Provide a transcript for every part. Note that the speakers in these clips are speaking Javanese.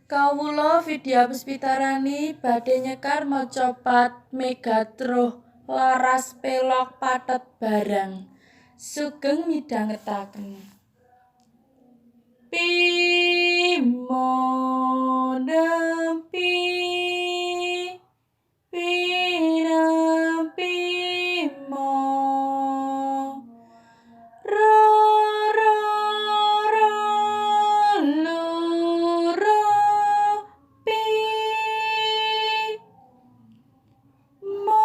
Kawula Vidya Puspitarani badhe nyekar macapat megatruh laras pelog pathet barang. Sugeng midhangetaken. Bimo nempi pinempi mo ro ro ro lu ro pi mo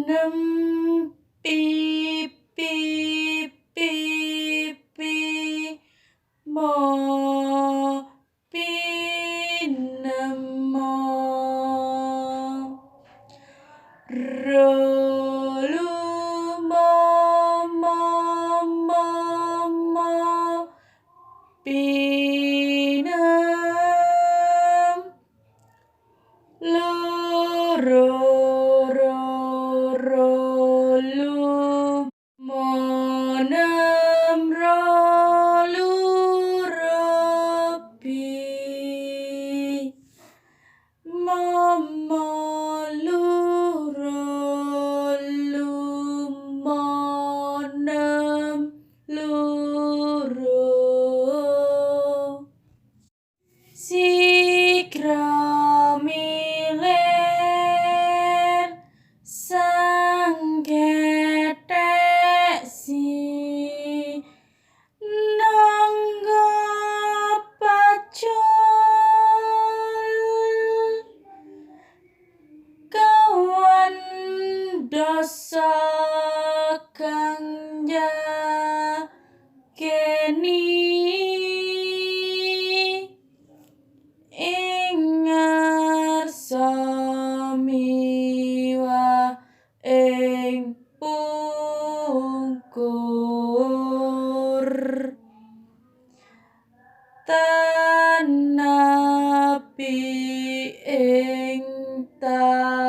nempi pi pi pi mo pinemo ro lu mo mo mo mo pinem lu ro ro ro lu mo nem ro lu ro pi mo mo lu ro lu mo nem lu ro. Sigra milir sang gethek si nangga pacul kawan dosa kang yakeni ing ngarsa miwa ing pungkur tanapi ing taksih.